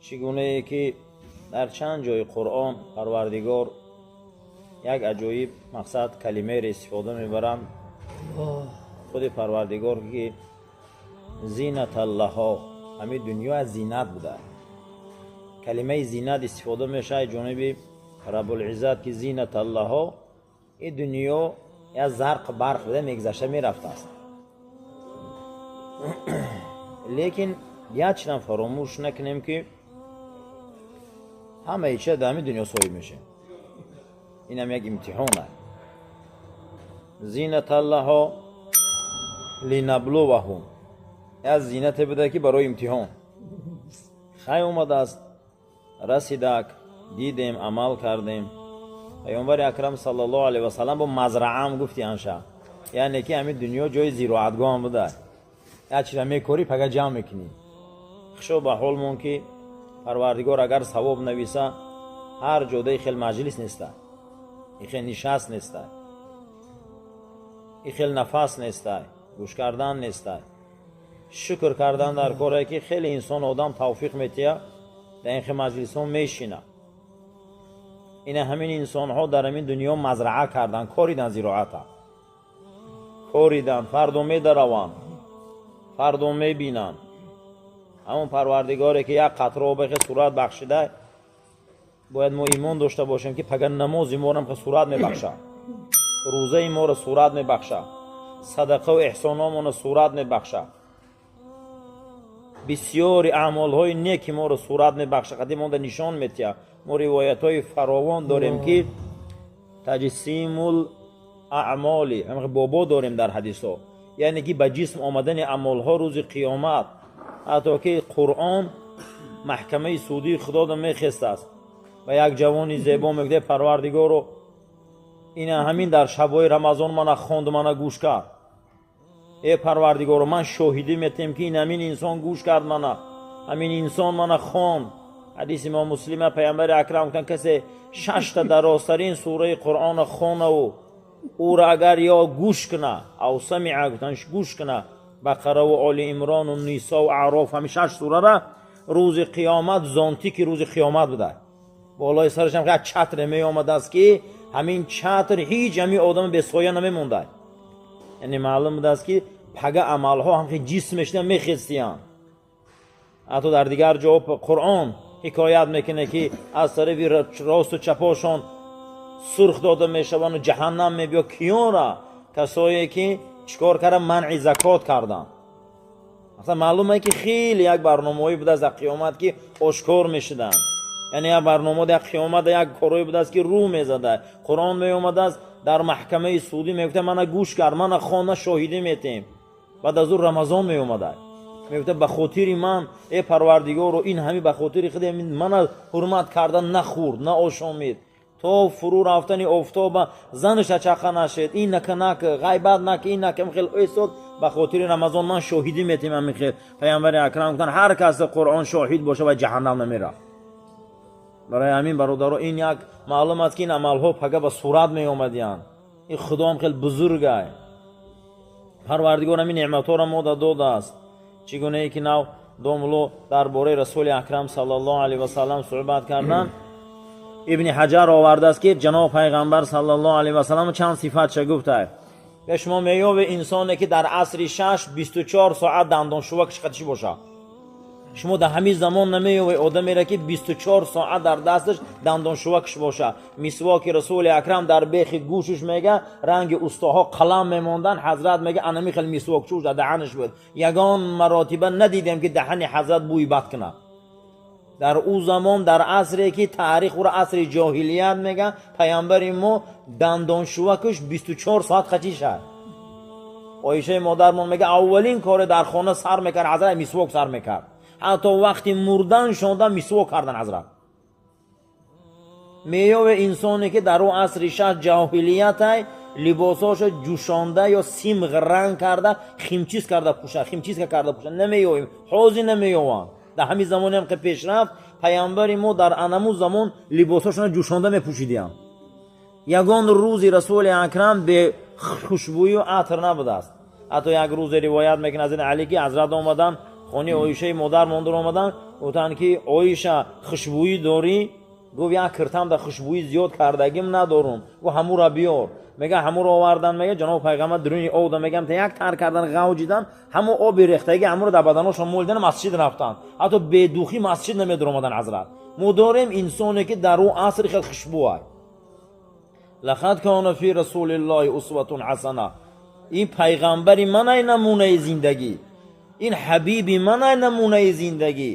Чӣ гунае ки дар чанд ҷои Қуръон Парвардигор як аҷоиб мақсад калимаеро истифода мебаранд. Худи Парвардигор ки зинаталлаҳо, ҳамин дунё аз зинат буда. Калимаи зинат истифода мешавад ҷониби Раббулиззат ки зинаталлаҳо, ин дунё як зарқ барқ буда, мегузашта мерафтааст. Лекин як чизам фаромӯш накунем ки ҳамаи чиза дар ҳамин дунё соҳиб мешавем. Инам як имтиҳон аст. Зинаталлаҳо линаблуваҳум, як зинате буда ки барои имтиҳон. Хай омадааст, расидак, дидем, амал кардем. Паёмбари акрам саллаллоҳу алайҳи васаллам бо мазраам гуфти анша, яъне ки ҳамин дунё ҷои зироатгоҳам буда. Як чиза мекорӣ, пага ҷамъ мекунӣ. Хушо ба ҳолмон ки Парвардигор агар савоб нависа, ҳар ҷодаи хел маҷлис неста, и хел нишаст неста, и хел нафас неста, гӯш кардан неста, шукр кардан дар коре ки хеле инсон одам тавфиқ метия, дар ин хел маҷлисҳо мешина. Ина ҳамин инсонҳо дар ҳамин дунё мазраа кардан, коридан зироата, коридан, фардо медараванд, фардо мебинанд. Ҳамон Парвардигоре ки як қатра обе сурат бахшида, бояд мо имон дошта бошем ки пагар намози моро ҳам сурат мебахшад, рӯзаи моро сурат мебахшад, садақаву эҳсономонро сурат мебахшад, бисёри аъмолҳои неки моро сурат мебахшад, қадим онда нишон метиҳад. Мо ривоятҳои фаровон дорем ки таҷсимул аъмоли бобо дорем дар ҳадисҳо, яъне ки ба ҷисм омадани амолҳо рӯзи қиёмат, ҳатто ки Қуръон маҳкамаи судии Худода мехестааст ва як ҷавони зебо мегӯяд: Парвардигоро, ина ҳамин дар шабҳои Рамазон мана хонд, мана гӯш кард. Э Парвардигоро, ман шоҳидӣ метиҳем ки ин ҳамин инсон гӯш кард мана, ҳамин инсон мана хонд. Ҳадиси имом Муслима, паямбари акрам гуфтанд: касе шашта дарозтарин сураи Қуръонро хонаву ӯро агар ё гӯш куна, ав самиа гуфтанд, гӯш куна, Бақараву Оли Имрону Нисову Аъроф, ҳамин шаш сурара, рӯзи қиёмат зонтики рӯзи қиёмат буда. Болои сарашам як чатре меомадааст ки ҳамин чатр ҳеҷ ҳамин одам бесоя намемондад. Яъне маълум будааст ки пага амалҳо ҳамхи ҷисм мешидан, мехестиянд. Ҳатто дар дигар ҷо Қуръон ҳикоят мекунад ки аз тарафи росту чапошон сурх дода мешаванду ҷаҳаннам мебиё. Киёнра? Касое ки чикор кардан? Манъи закот карданд. Масалан, маълум е ки хеле як барномаҳое будааст дар қиёмат ки ошкор мешуданд. Яъне як барнома дар қиёмат, як корҳое будааст ки рӯ мезада. Қуръон меомадааст дар маҳкамаи судӣ, мегуфта: мана гӯш кард, мана хона, шоҳидӣ метиҳем. Баъд аз ӯ Рамазон меомада, мегуфта: ба хотири ман, э Парвардигоро, ин ҳами ба хотири худи мана ҳурмат карда нахӯрд, наошомид, то фурӯ рафтани офтоба занаша чақа нашед, ин нака нак, ғайбат нак, ин накам хел эсод, ба хотири Рамазон ман шоҳидӣ метиҳем. Ҳамин хел паямбари акрам гуфтанд: ҳар кас Қуръон шоҳид боша ва ҷаҳаннам намерафт. Барои ҳамин, бародаро, ин як маълум аст ки ин амалҳо пага ба сурат меомадиянд. Ин Худоам хел бузургай, Парвардигор ҳамин неъматҳоро мо додааст. Чӣ гунае ки нав домуло дар бораи расули акрам саллаллоҳу алайҳи васаллам суҳбат карданд, Ибни Ҳаҷар овардааст ки ҷаноб пайғамбар саллаллоҳу алайҳи васаллам чанд сифатша гуфта. Ё шумо меёбе инсоне ки дар асри шаш 24 соат дандоншувакш қатишӣ бошад? Шумо дар ҳамин замон намеёбе одамере ки 24 соат дар дасташ дандоншувакш бошад. Мисвоки расули акрам дар бехи гӯшаш, мега, ранги устоҳо қалам мемонданд. Ҳазрат, мега, анами хел мисвокчӯш дар даҳанаш буд. Ягон маротиба надидем ки даҳани ҳазрат бӯи бад кунад. Дар ӯ замон, дар асре ки таърих ӯро асри ҷоҳилият мега, паямбари мо дандоншувакаш 24 соат қачиша. Оишаи модармон мега, аввалин коре дар хона сар мекард ҳазрат, мисвок сар мекард. Ҳатто вақти мурдан шонда мисвок кардан ҳазрат. Меёве инсоне ки дар ӯ асри шаш ҷоҳилиятай либосҳошо ҷӯшонда ё симғ ранг карда, химчиз карда пӯша, химчистка карда пӯша? Намеёвем, ҳозир намеёванд. Дар ҳамин замоне ҳам ки пешрафт, паямбари мо дар анаму замон либосҳошона ҷӯшонда мепӯшидиянд. Ягон рӯзи расули акрам бе хушбӯю атр набудааст. Ҳатто як рӯзе ривоят мекунад Ҳазрати Али, ки ҳазрат омаданд хонаи Оишаи модар мондар омаданд. Гуфтанд ки Оиша хушбӯӣ дорӣ? Гуфт як киртам да хушбӯӣ зиёд кардагим надорум. Гуфт ҳамура биёр. Мега ҳамуро овардан, мега ҷаноби пайғамбар дуруни об да мегам та як тар кардан ғавҷидан, ҳаму оби рехтагӣ ҳамуро дар баданошон молидан, масҷид рафтанд. Ҳатто бедухӣ масҷид намедуромадан ҳазрат. Мо дорем инсоне ки дар ӯ асри хел хушбӯ ай. Лақад кана фи расулиллоҳи усватун ҳасана. Ин пайғамбари ман ай намунаи зиндагӣ. Ин ҳабиби ман ай намунаи зиндагӣ.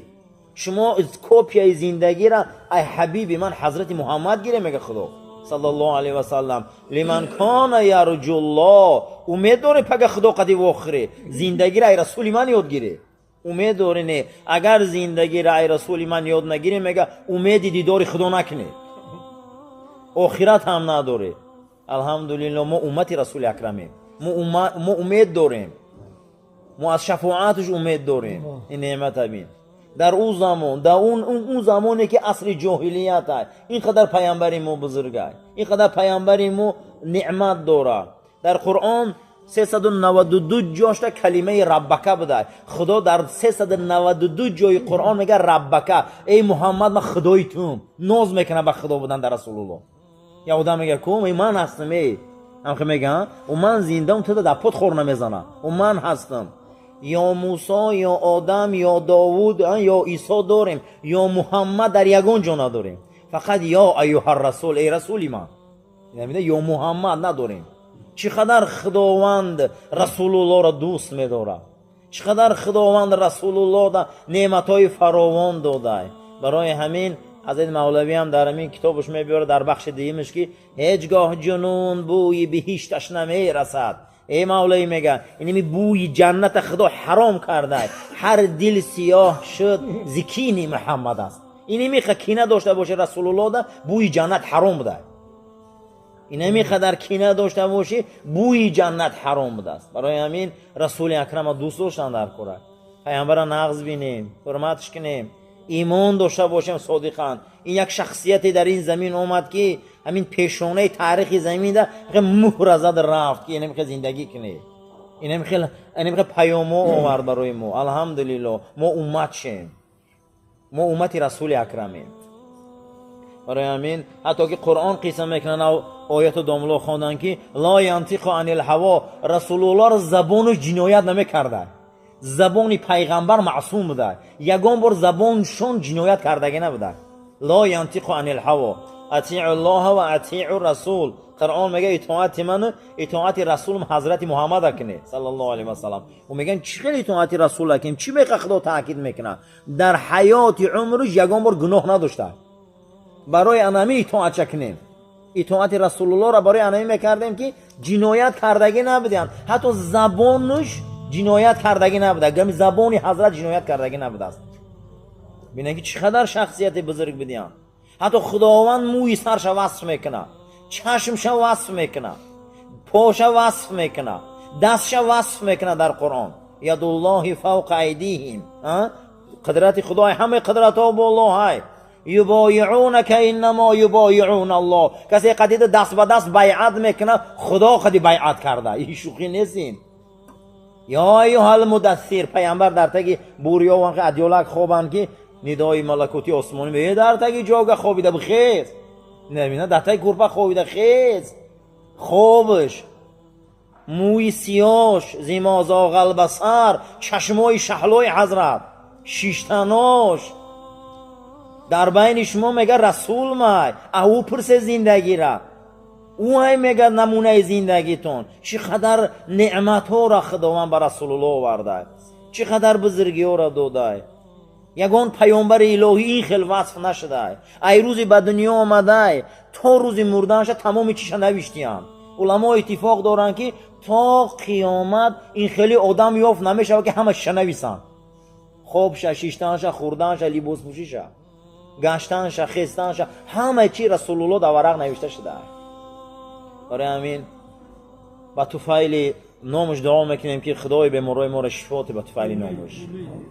Шумо копияи зиндагира ай ҳабиби ман ҳазрати Муҳаммад гире, мега Худо саллаллоҳу алайҳи васаллам. Лиман кана ярҷуллоҳ. Умед доре пага Худо қади вохӯре. Зиндагиро ай расули ман ёд гире. Умед доре не. Агар зиндагиро ай расули ман ёд нагире, мега умеди дидори Худо накне. Охират ҳам надоре. Алҳамдулиллоҳ, мо уммати расули акрамем. Мо умед дорем. Мо аз шафоаташ умед дорем. Ин неъмат бин. Дар ӯ замон, дар он замоне ки асри ҷоҳилият ай, ин қадар паямбари мо бузург ай, ин қадар паямбари мо неъмат дорад. Дар Қуръон 392 ҷошта калимаи раббака будай. Худо дар 392 ҷои Қуръон мега раббака, эй Муҳаммад, ман худои тум. Ноз мекунад ба худо будан дар Расулуллоҳ. Я одам мега ку эй ман ҳастам, эй ҳамхе мега, ӯ ман зиндаам, ту дар пот хор намезана, ӯ ман ҳастам. Ё Мусо, ё Одам, ё Довуд, ё Исо дорем, ё Муҳаммад дар ягон ҷо надорем. Фақат ё аюҳар расул, эй расули ман. Ё Муҳаммад надорем. Чӣ қадар Худованд Расулуллоҳро дӯст медорад. Чӣ қадар Худованд Расулуллоҳ неъматҳои фаровон додай. Барои ҳамин ҳазрат Мавлавӣ ҳам дар ҳамин китобаш мебиёрад дар бахши дуюмаш ки ҳеҷ гоҳ ҷунун бӯи биҳишташ намерасад. Эй Мавлавӣ мега, инами бӯи ҷанната Худо ҳаром кардай. Ҳар дил сиёҳ шуд зикини Муҳаммад аст. Инами кина дошта боши Расулуллоҳ да бӯи ҷаннат ҳаром будай. Инами қадар кина дошта бошӣ бӯи ҷаннат ҳаром будааст. Барои ҳамин Расули Акрама дӯст доштан дар кора. Пайғамбара нағз бинем, ҳурматш кунем, имон дошта бошем содиқан. Ин як шахсияте дар ин замин омад ки ҳамин пешонаи таърихи заминда муҳра зад рафт ки инам хел зиндагӣ кунед. Инам хел паёмо овард барои мо. Алҳамдулиллоҳ, мо уммат шем. Мо уммати Расули Акрамем. Барои ҳамин ҳатто ки Қуръон қисса мекунад, ояту домло хондан ки ло янтиқу анил ҳаво, Расулуллоҳ забонаш ҷиноят намекарда. Забони пайғамбар маъсум буда. Ягон бор забоншон ҷиноят кардагӣ набуда. Ло янтиқу анил ҳаво. Атиъу ллоҳа ва атиъу расул. Қуръон мега итоати ману итоати расулум ҳазрати Муҳаммада кунед саллаллоҳу алайҳи васаллам. Ӯ меган чӣ хел итоати расула кунем? Чӣ меха Худо таъкид мекунад? Дар ҳаёти умраш ягон бор гуноҳ надошта. Барои анами итоатша кунем. Итоати Расулуллоҳро барои анами мекардем ки ҷиноят кардагӣ набуданд. Ҳатто забонаш ҷиноят кардагӣ набуда. Гами забони ҳазрат ҷиноят кардагӣ набудааст. Бинед ки чӣ қадар шахсияти бузург бидиҳанд. Ҳатто Худованд мӯи сарша васф мекунад, чашмша васф мекунад, поша васф мекунад, дастша васф мекунад дар Қуръон. Ядуллоҳи фавқа айдиҳим. Қудрати Худой ҳамаи қудратҳо болоҳай. Юбоиъунака иннамо юбоиъуна Аллоҳ. Касе қадида даст ба даст байъат мекунад, Худо қади байъат карда. Ин шӯхӣ нест ин. Ё айюҳал мудассир. Пайғамбар дар таги бурё адёлак хобанд ки нидои малакути осмонӣ мегӯяд, дар таги ҷога хобида бихез. Намебина дар таги курпа хобида хез. Хобаш, мӯи сиёш, зимозоғал басар, чашмои шаҳлои ҳазрат, шиштанош. Дар байни шумо мега расул май, ӯ пурсе зиндагира. Ӯ ай мега намунаи зиндагитон. Чӣ қадар неъматҳоро Худованд ба Расулуллоҳ овардай. Чӣ қадар бузургиҳоро додай. Ягон паёмбари илоҳӣ ин хел васф нашудай. Ай рӯзи ба дунё омадай то рӯзи мурданаша тамоми чиша навиштиянд. Уламо иттифоқ доранд ки то қиёмат ин хели одам ёфт намешавад ки ҳама чиша нависанд. Хобша, шиштанша, хӯрданша, либоспӯшиша, гаштанша, хестанша, ҳама чи Расулуллоҳ дар варақ навишта шудаа. Барои ҳамин ба туфайли номаш дуо мекунем ки Худои беморҳои моро шифо те ба туфайли номаш.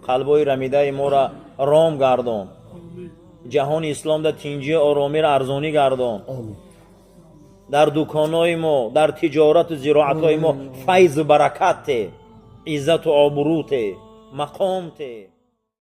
Қалбҳои рамидаи моро ром гардон. Ҷаҳони исломда тинҷӣ оромиро арзонӣ гардон. Дар дуконҳои мо, дар тиҷорату зироатҳои мо файзу баракат те, иззату обрӯ те, мақом те.